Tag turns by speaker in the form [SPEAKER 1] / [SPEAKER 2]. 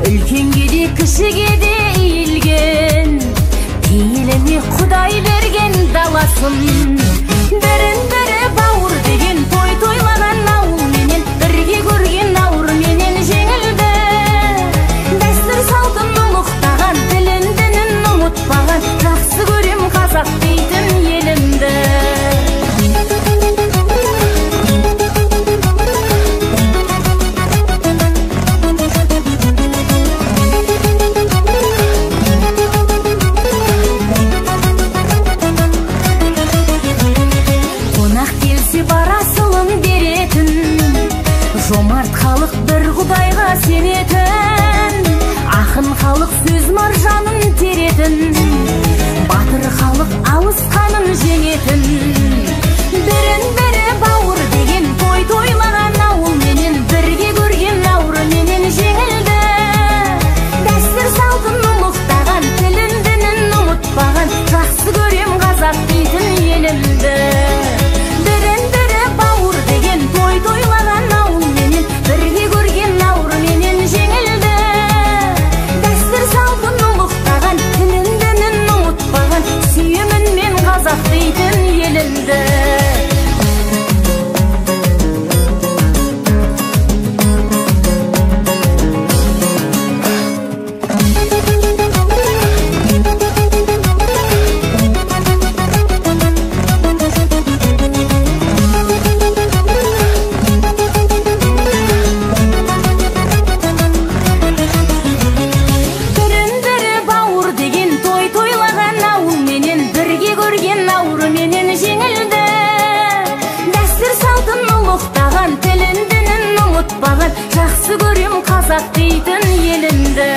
[SPEAKER 1] Үлкенге де кішіге де иілген, пейіліне Құдай берген даласын. Бірін бірі бауыр деген той тойлаған ауылменен, бірге көрген ауырменен жеңілді. Дәстүр салтын ұлықтаған, тілін дінін ұмытпаған, жақсы көрем қазақ дейтін елімді. Жомарт халық бір Құдайға сенетін, ақын халық сөз маржанын теретін, батыр халық алысқанын жеңетін. Бірін бірі бауыр деген той тойлаған ауылменен, бірге көрген ауырменен жеңілді. Дәстүр салтын ұлықтаған, тілін дінін ұмытпаған, жақсы көрем қазақ дейтін елімді. Бірін бірі бауыр деген той тойлаған ауылменен, бірге көрген ауырменен жеңілді. Дәстүр салтын ұлықтаған, тілін дінін ұмытпаған, сүйемін мен қазақ дейтін елімді. Бірін бірі бауыр деген той тойлаған ауылменен, бірге көрген ауырменен жеңілді. Дәстүр салтын ұлықтаған, тілін дінін ұмытпаған, жақсы көрем қазақ дейтін елімді.